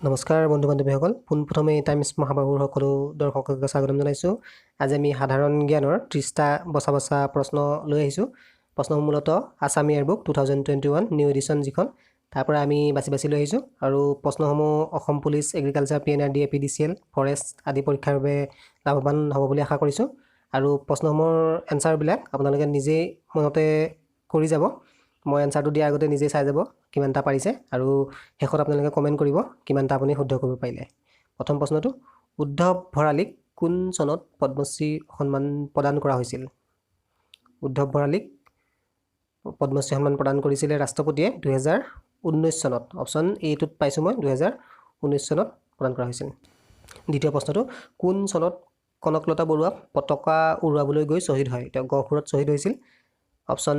নমস্কাৰ বন্ধু বান্ধৱীসকল, পোনপ্ৰথমে টাইমছ মহাবাহুৰ সকলো দৰ্শকক স্বাগতম জনাইছোঁ। আজি আমি সাধাৰণ জ্ঞানৰ 30টা বচা বচা প্ৰশ্ন লৈ আহিছোঁ। প্ৰশ্নসমূহ মূলতঃ Assam year book 2021 new edition যিখন, তাৰ পৰা আমি বাছি বাছি লৈ আহিছোঁ। আৰু প্ৰশ্নসমূহ Assam police, agriculture, PNRD, APDCL, forest আদি পৰীক্ষাৰ বাবে লাভৱান হ'ব বুলি আশা কৰিছোঁ। আৰু প্ৰশ্নসমূহৰ এনচাৰবিলাক আপোনালোকে নিজেই মনতে কৰি যাব। মই এনচাৰটো দিয়াৰ আগতে নিজেই চাই যাব কিমানটা পাৰিছে, আৰু শেষত আপোনালোকে কমেণ্ট কৰিব কিমানটা আপুনি শুদ্ধ কৰিব পাৰিলে। প্ৰথম প্ৰশ্নটো, উদ্ধৱ ভৰালীক কোন চনত পদ্মশ্ৰী সন্মান প্ৰদান কৰা হৈছিল? উদ্ধৱ ভৰালীক পদ্মশ্ৰী সন্মান প্ৰদান কৰিছিলে ৰাষ্ট্ৰপতিয়ে 2019 চনত। অপশ্যন এইটোত পাইছোঁ মই, 2019 চনত প্ৰদান কৰা হৈছিল। দ্বিতীয় প্ৰশ্নটো, কোন চনত কনকলতা বৰুৱা পতাকা উৰুৱাবলৈ গৈ শ্বহীদ হয়? তেওঁ গহপুৰত শ্বহীদ হৈছিল। অপশ্যন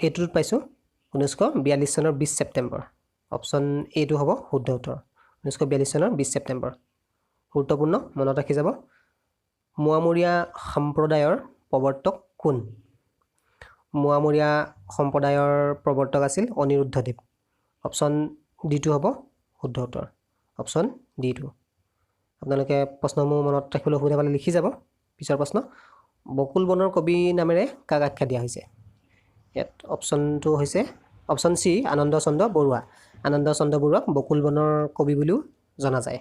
এইটোত পাইছোঁ, 1942 চনৰ 20 ছেপ্টেম্বৰ। অপশ্যন এইটো হ'ব শুদ্ধ উত্তৰ, 1942 চনৰ 20 ছেপ্টেম্বৰ। গুৰুত্বপূৰ্ণ, মনত ৰাখি যাব। মোৱামৰীয়া সম্প্ৰদায়ৰ প্ৰৱৰ্তক কোন? মোৱামৰীয়া সম্প্ৰদায়ৰ প্ৰৱৰ্তক আছিল অনিৰুদ্ধদেৱ। অপশ্যন ডিটো হ'ব শুদ্ধ উত্তৰ, অপশ্যন ডিটো। আপোনালোকে প্ৰশ্নসমূহ মনত ৰাখিবলৈ সুবিধা পালে লিখি যাব। পিছৰ প্ৰশ্ন, বকুল বনৰ কবি নামেৰে কাক আখ্যা দিয়া হৈছে? ইয়াত অপশ্যনটো হৈছে অপশ্যন চি, আনন্দ চন্দ্ৰ বৰুৱা। আনন্দ চন্দ্ৰ বৰুৱাক বকুল বনৰ কবি বুলিও জনা যায়।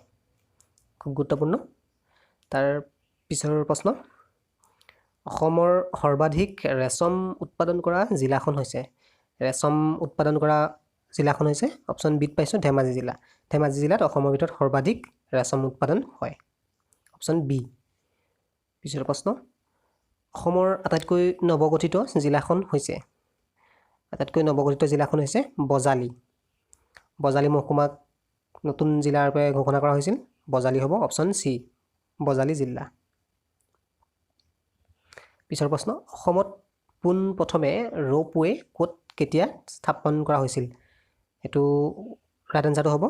খুব গুৰুত্বপূৰ্ণ। তাৰ পিছৰ প্ৰশ্ন, অসমৰ সৰ্বাধিক ৰেচম উৎপাদন কৰা জিলাখন হৈছে? ৰেচম উৎপাদন কৰা জিলাখন হৈছে, অপশ্যন বিত পাইছোঁ, ধেমাজি জিলা। ধেমাজি জিলাত অসমৰ ভিতৰত সৰ্বাধিক ৰেচম উৎপাদন হয়, অপশ্যন বি। পিছৰ প্ৰশ্ন, অসমৰ আটাইতকৈ নৱগঠিত জিলাখন হৈছে? আটাইতকৈ নৱগঠিত জিলাখন হৈছে বজালী। বজালী মহকুমাক নতুন জিলাৰ বাবে ঘোষণা কৰা হৈছিল। বজালী হ'ব অপশ্যন চি, বজালী জিলা। পিছৰ প্ৰশ্ন, অসমত পোনপ্ৰথমে ৰ'পৱে ক'ত কেতিয়া স্থাপন কৰা হৈছিল? এইটো ৰাইট এনচাৰটো হ'ব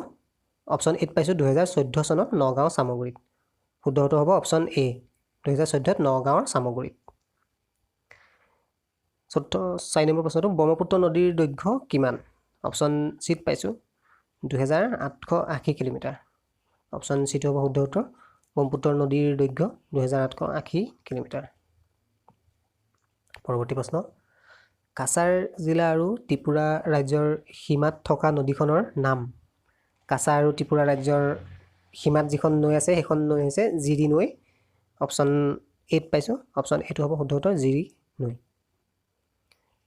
অপশ্যন এইট পাইছোঁ, 2014 চনত নগাঁও চামগুৰিত। শুদ্ধটো হ'ব অপশ্যন এ, 2014ত নগাঁৱৰ চামগুৰিত। চতুৰ্থ 4 নম্বৰ প্ৰশ্নটো, ব্ৰহ্মপুত্ৰ নদীৰ দৈৰ্ঘ্য কিমান? অপশ্যন চিত পাইছোঁ, 2880 কিলোমিটাৰ। অপশ্যন চিটো হ'ব শুদ্ধ উত্তৰ, ব্ৰহ্মপুত্ৰ নদীৰ দৈৰ্ঘ্য 2880 কিলোমিটাৰ। পৰৱৰ্তী প্ৰশ্ন, কাছাৰ জিলা আৰু ত্ৰিপুৰা ৰাজ্যৰ সীমাত থকা নদীখনৰ নাম? কাছাৰ আৰু ত্ৰিপুৰা ৰাজ্যৰ সীমাত যিখন নৈ আছে সেইখন নৈ হৈছে জিৰি নৈ। অপশ্যন এইট পাইছোঁ, অপশ্যন এইটো হ'ব শুদ্ধ উত্তৰ, জিৰি নৈ।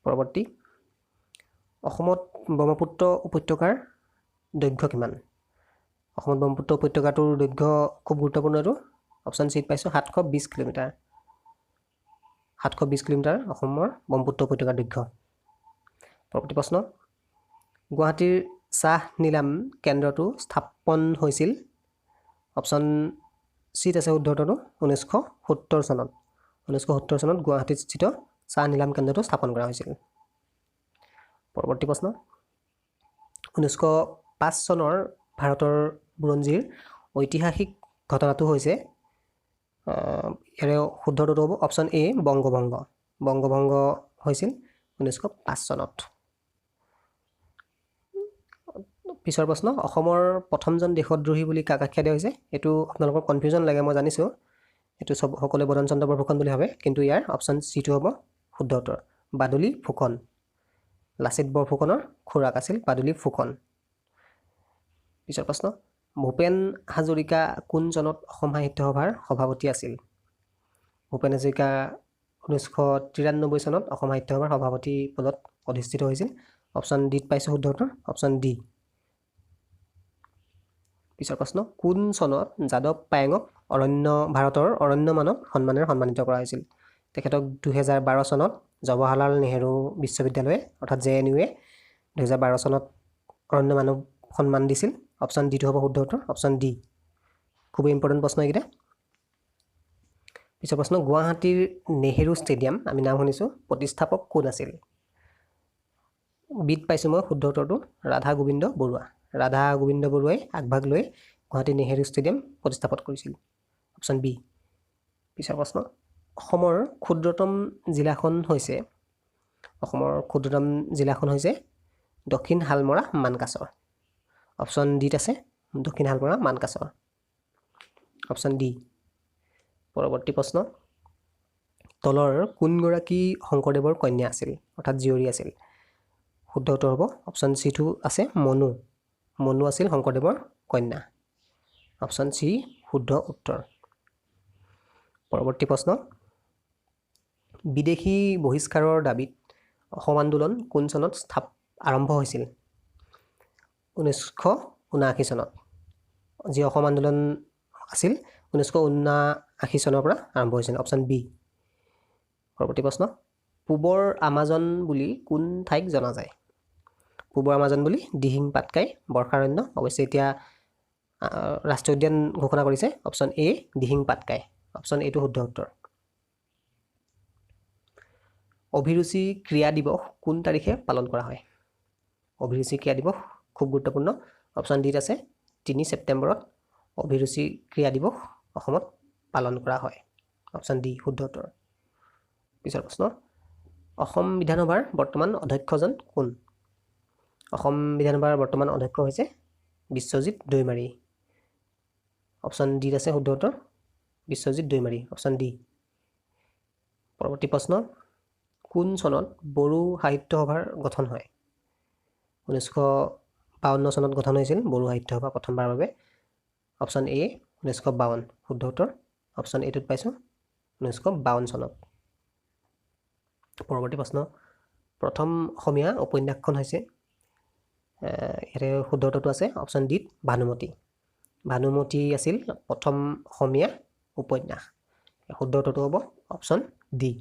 পৰৱৰ্তী, অসমত ব্ৰহ্মপুত্ৰ উপত্যকাৰ দৈৰ্ঘ্য কিমান? অসমত ব্ৰহ্মপুত্ৰ উপত্যকাটোৰ দৈৰ্ঘ্য খুব গুৰুত্বপূৰ্ণ এইটো। অপশ্যন চিত পাইছোঁ, 720 কিলোমিটাৰ। 720 কিলোমিটাৰ অসমৰ ব্ৰহ্মপুত্ৰ উপত্যকাৰ দৈৰ্ঘ্য। পৰৱৰ্তী প্ৰশ্ন, গুৱাহাটীৰ চাহ নিলাম কেন্দ্ৰটো স্থাপন হৈছিল? অপশ্যন চিত আছে শুদ্ধ উত্তৰটো, 1970 চনত। 1970 চনত গুৱাহাটীত স্থিত চাহ নিলাম কেন্দ্ৰটো স্থাপন কৰা হৈছিল। পৰৱৰ্তী প্ৰশ্ন, 1905 চনৰ ভাৰতৰ বুৰঞ্জীৰ ঐতিহাসিক ঘটনাটো হৈছে? ইয়াৰে শুদ্ধটো হ'ব অপশ্যন এ, বংগভংগ। বংগভংগ হৈছিল 1905 চনত। পিছৰ প্ৰশ্ন, অসমৰ প্ৰথমজন দেশদ্ৰোহী বুলি কাক আখ্যা দিয়া হৈছে? এইটো আপোনালোকৰ কনফিউজন লাগে, মই জানিছোঁ। এইটো চব সকলোৱে বদন চন্দ্ৰ বৰফুকন বুলি ভাবে, কিন্তু ইয়াৰ অপশ্যন চিটো হ'ব শুদ্ধ উত্তৰ, বাদুলি ফুকন। লাচিত বৰফুকনৰ খুৰাক আছিল বাদুলি ফুকন। পিছৰ প্ৰশ্ন, ভূপেন হাজৰিকা কোন চনত অসম সাহিত্য সভাৰ সভাপতি আছিল? ভূপেন হাজৰিকা 1993 চনত অসম সাহিত্য সভাৰ সভাপতি পদত অধিষ্ঠিত হৈছিল। অপশ্যন ডিত পাইছোঁ শুদ্ধ উত্তৰ, অপশ্যন ডি। পিছৰ প্ৰশ্ন, কোন চনত যাদৱ পায়েঙক ভাৰতৰ অৰণ্য মানৱ সন্মানেৰে সন্মানিত কৰা হৈছিল? তেখেতক 2012 চনত জৱাহৰলাল নেহেৰু বিশ্ববিদ্যালয়ে অৰ্থাৎ জে এন ইউয়ে 2012 চনত অৰণ্য মানৱ সন্মান দিছিল। অপশ্যন ডিটো হ'ব শুদ্ধ উত্তৰ, অপশ্যন ডি। খুবেই ইম্পৰ্টেণ্ট প্ৰশ্ন এইকেইটা। পিছৰ প্ৰশ্ন, গুৱাহাটীৰ নেহেৰু ষ্টেডিয়াম আমি নাম শুনিছোঁ, প্ৰতিষ্ঠাপক কোন আছিল? বিত পাইছোঁ মই শুদ্ধ উত্তৰটো, ৰাধা গোবিন্দ বৰুৱা। ৰাধা গোবিন্দ বৰুৱাই আগভাগ লৈ গুৱাহাটী নেহেৰু ষ্টেডিয়াম প্ৰতিস্থাপন কৰিছিল, অপশ্যন বি। পিছৰ প্ৰশ্ন, অসমৰ ক্ষুদ্ৰতম জিলাখন হৈছে? অসমৰ ক্ষুদ্ৰতম জিলাখন হৈছে দক্ষিণ শালমৰা মানকাচৰ। অপশ্যন ডিত আছে দক্ষিণ শালমৰা মানকাচৰ, অপশ্যন ডি। পৰৱৰ্তী প্ৰশ্ন, তলৰ কোনগৰাকী শংকৰদেৱৰ কন্যা আছিল, অৰ্থাৎ জীয়ৰী আছিল? শুদ্ধ উত্তৰ হ'ব অপশ্যন চিটো আছে মনু। মনু আছিল শংকৰদেৱৰ কন্যা, অপশ্যন চি শুদ্ধ উত্তৰ। পৰৱৰ্তী প্ৰশ্ন, বিদেশী বহিষ্কাৰৰ দাবীত অসম আন্দোলন কোন চনত আৰম্ভ হৈছিল? 1979 চনত। যি অসম আন্দোলন আছিল 1979 চনৰ পৰা আৰম্ভ হৈছিল, অপশ্যন বি। পৰৱৰ্তী প্ৰশ্ন, পূবৰ আমাজন বুলি কোন ঠাইক জনা যায়? পূবৰ আমাজন বুলি দিহিং পাটকাই বৰ্ষাৰণ্য, অৱশ্যে এতিয়া ৰাষ্ট্ৰীয় উদ্যান ঘোষণা কৰিছে, option A Dihing Patkai, option এইটো শুদ্ধ উত্তৰ। অভিৰুচি ক্ৰীড়া দিৱস কোন তাৰিখে পালন কৰা হয়? অভিৰুচি ক্ৰীড়া দিৱস খুব গুৰুত্বপূৰ্ণ, অপশ্যন ডিত আছে 3 ছেপ্টেম্বৰত অভিৰুচি ক্ৰীড়া দিৱস অসমত পালন কৰা হয়, অপশ্যন ডি শুদ্ধ উত্তৰ। পিছৰ প্ৰশ্ন, অসম বিধানসভাৰ বৰ্তমান অধ্যক্ষজন কোন? অসম বিধানসভাৰ বৰ্তমান অধ্যক্ষ হৈছে বিশ্বজিৎ দৈমাৰী, অপশ্যন ডিত আছে শুদ্ধ উত্তৰ বিশ্বজিৎ দৈমাৰী, অপশ্যন ডি। পৰৱৰ্তী প্ৰশ্ন, কোন চনত বড়ো সাহিত্য সভাৰ গঠন হয়? 1952 চনত গঠন হৈছিল বড়ো সাহিত্য সভা প্ৰথমবাৰৰ বাবে, অপশ্যন এ 1952 শুদ্ধ উত্তৰ, অপশ্যন এটোত পাইছোঁ 1952 চনত। পৰৱৰ্তী প্ৰশ্ন, প্ৰথম অসমীয়া উপন্যাসখন হৈছে, ইয়াতে শুদ্ধ উত্তৰটো আছে অপশ্যন ডিত ভানুমতী। ভানুমতী আছিল প্ৰথম অসমীয়া উপন্যাস, শুদ্ধ উত্তৰটো হ'ব অপশ্যন ডি।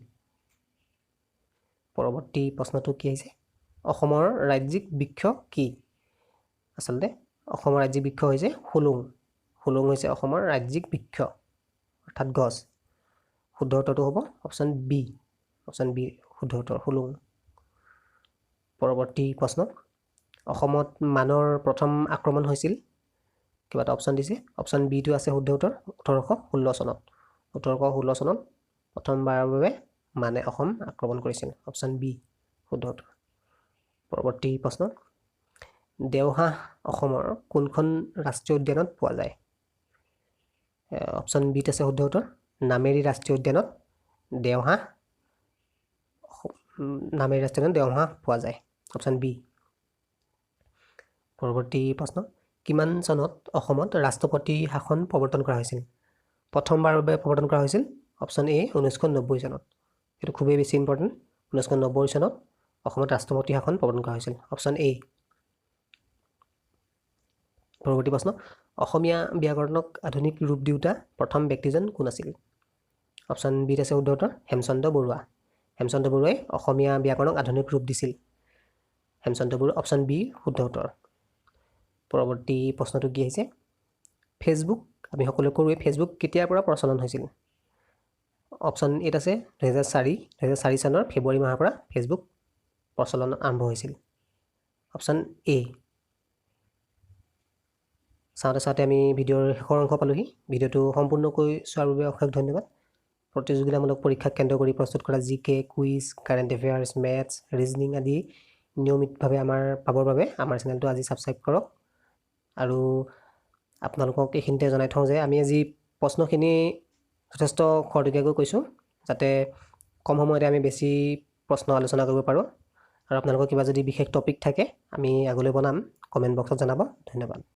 পৰৱৰ্তী প্ৰশ্নটো কি আহিছে? অসমৰ ৰাজ্যিক বৃক্ষ কি? আচলতে অসমৰ ৰাজ্যিক বৃক্ষ হৈছে হোলোং। হোলোং হৈছে অসমৰ ৰাজ্যিক বৃক্ষ অৰ্থাৎ গছ। শুদ্ধ উত্তৰটো হ'ব অপশ্যন বি, অপশ্যন বি শুদ্ধ উত্তৰ হোলোং। পৰৱৰ্তী প্ৰশ্ন, অসমত মানৰ প্ৰথম আক্ৰমণ হৈছিল, কিবা এটা অপশ্যন দিছে, অপশ্যন বিটো আছে শুদ্ধ উত্তৰ 1816 চনত। 1816 চনত প্ৰথমবাৰৰ বাবে মানে অসম আক্ৰমণ কৰিছিল, অপশ্যন বি শুদ্ধ উত্তৰ। পৰৱৰ্তী প্ৰশ্ন, দেওহাঁহ অসমৰ কোনখন ৰাষ্ট্ৰীয় উদ্যানত পোৱা যায়? অপশ্যন বিত আছে শুদ্ধ উত্তৰ নামেৰী ৰাষ্ট্ৰীয় উদ্যানত দেওহাঁহ, নামেৰী ৰাষ্ট্ৰীয় উদ্যানত দেওহাঁহ পোৱা যায়, অপশ্যন বি। পৰৱৰ্তী প্ৰশ্ন, কিমান চনত অসমত ৰাষ্ট্ৰপতি শাসন প্ৰৱৰ্তন কৰা হৈছিল? প্ৰথমবাৰৰ বাবে প্ৰৱৰ্তন কৰা হৈছিল অপশ্যন এ 1990 চনত। এইটো খুবেই বেছি ইম্পৰ্টেণ্ট, 1990 চনত অসমত ৰাষ্ট্ৰপতি শাসন প্ৰৱৰ্তন কৰা হৈছিল, অপশ্যন এ। পৰৱৰ্তী প্ৰশ্ন, অসমীয়া ব্যাকৰণক আধুনিক ৰূপ দিওঁতা প্ৰথম ব্যক্তিজন কোন আছিল? অপশ্যন বিত আছে শুদ্ধ উত্তৰ হেমচন্দ্ৰ বৰুৱা। হেমচন্দ্ৰ বৰুৱাই অসমীয়া ব্যাকৰণক আধুনিক ৰূপ দিছিল, হেমচন্দ্ৰ বৰুৱা, অপশ্যন বি শুদ্ধ উত্তৰ। পৰৱৰ্তী প্ৰশ্নটো কি আহিছে? ফেচবুক আমি সকলোৱে কৰোঁৱেই, ফেচবুক কেতিয়াৰ পৰা প্ৰচলন হৈছিল? অপশ্যন এত আছে 2004 চনৰ ফেব্ৰুৱাৰী মাহৰ পৰা ফেচবুক প্ৰচলন আৰম্ভ হৈছিল, অপশ্যন এ। চাওঁতে চাওঁতে আমি ভিডিঅ'ৰ শেষৰ অংশ পালোহি। ভিডিঅ'টো সম্পূৰ্ণকৈ চোৱাৰ বাবে অশেষ ধন্যবাদ। প্ৰতিযোগিতামূলক পৰীক্ষাক কেন্দ্ৰ কৰি প্ৰস্তুত কৰা G K, quiz, current affairs, maths, reasoning আদি নিয়মিতভাৱে আমাৰ পাবৰ বাবে আমাৰ চেনেলটো আজি ছাবস্ক্ৰাইব কৰক। আৰু আপোনালোকক এইখিনিতে জনাই থওঁ যে আমি আজি প্ৰশ্নখিনি যথেষ্ট খৰতকীয়াকৈ কৈছোঁ, যাতে কম সময়তে আমি বেছি প্ৰশ্ন আলোচনা কৰিব পাৰোঁ। আৰু আপোনালোকৰ কিবা যদি বিশেষ টপিক থাকে আমি আগলৈ বনাম, কমেণ্ট বক্সত জনাব। ধন্যবাদ।